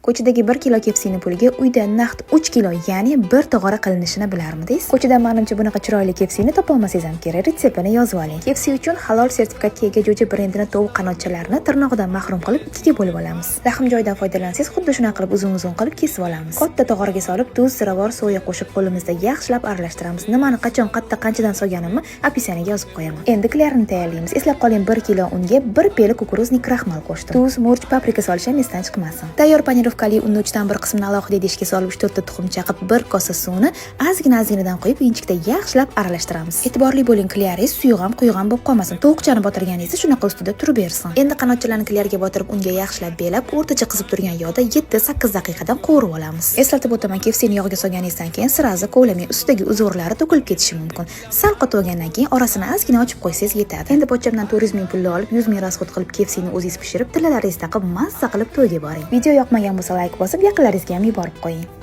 Ko'chadagi 1 kilo KFCni puliga uyda naqd 3 kilo, ya'ni bir tog'ora qilinishini bilarmidingiz? Ko'chadan, manimcha, bunaqa chiroyli KFCni topolmasangiz ham kerak. Retseptini yozib oling. KFC uchun halol sertifikatga ega Jo'ja brendini tovuq qanotchalarini tirnog'idan mahrum qilib, ikkiga bo'lib olamiz. Lahm joyidan foydalansangiz, xuddi shunaqa qilib uzun-uzun qilib kesib olamiz. Katta tog'oraga solib, tuz, ziravor, soya qo'shib, qo'limizda yaxshilab aralashtiramiz. Nimani qachon, qatta, qanchadan solganimni описание ga yozib qo'yaman. Endi klyarini tayyorlaymiz. Eslab qoling, 1 kilo unga 1 piyola кукурузный kraxmal qo'shdim. Tuz, murch, paprika solish ham esdan chiqmasin. Tayyor панировка li unni uchdan bir qismini alohida idishga solib, 3-4 ta tuxum chaqib, bir kosa suvni ozgina ozginadan quyib, inchikda yaxshilab aralashtiramiz. E'tiborli bo'ling, klyaringiz suyuq ham, quyuq ham bo'lib qolmasin. Tovuqchani botirganingizda shunaqa ustida turib bersin. Endi qanotchalarni klyarga botirib, unga yaxshilab belab, o'rtacha qizib turgan yog'da 7-8 daqiqadan qovurib olamiz. Eslatib o'taman, KFCni yog'ga solganingizdan keyin сразу kovlamang, ustidagi узор lari to'kilib ketishi mumkin. Sal qotib olgandan keyin orasini ozgina ochib qo'ysangiz yetadi. Endi pochchamdan 400 ming pulni olib, 100 ming расход qilib, KFCni o'zingiz pishirib, tillalaringizni taqib, mazza qilib to'yga boring. Video yoqmagan bo'lsa, layk bosib, yaqinlaringizga ham yuborib qo'ying.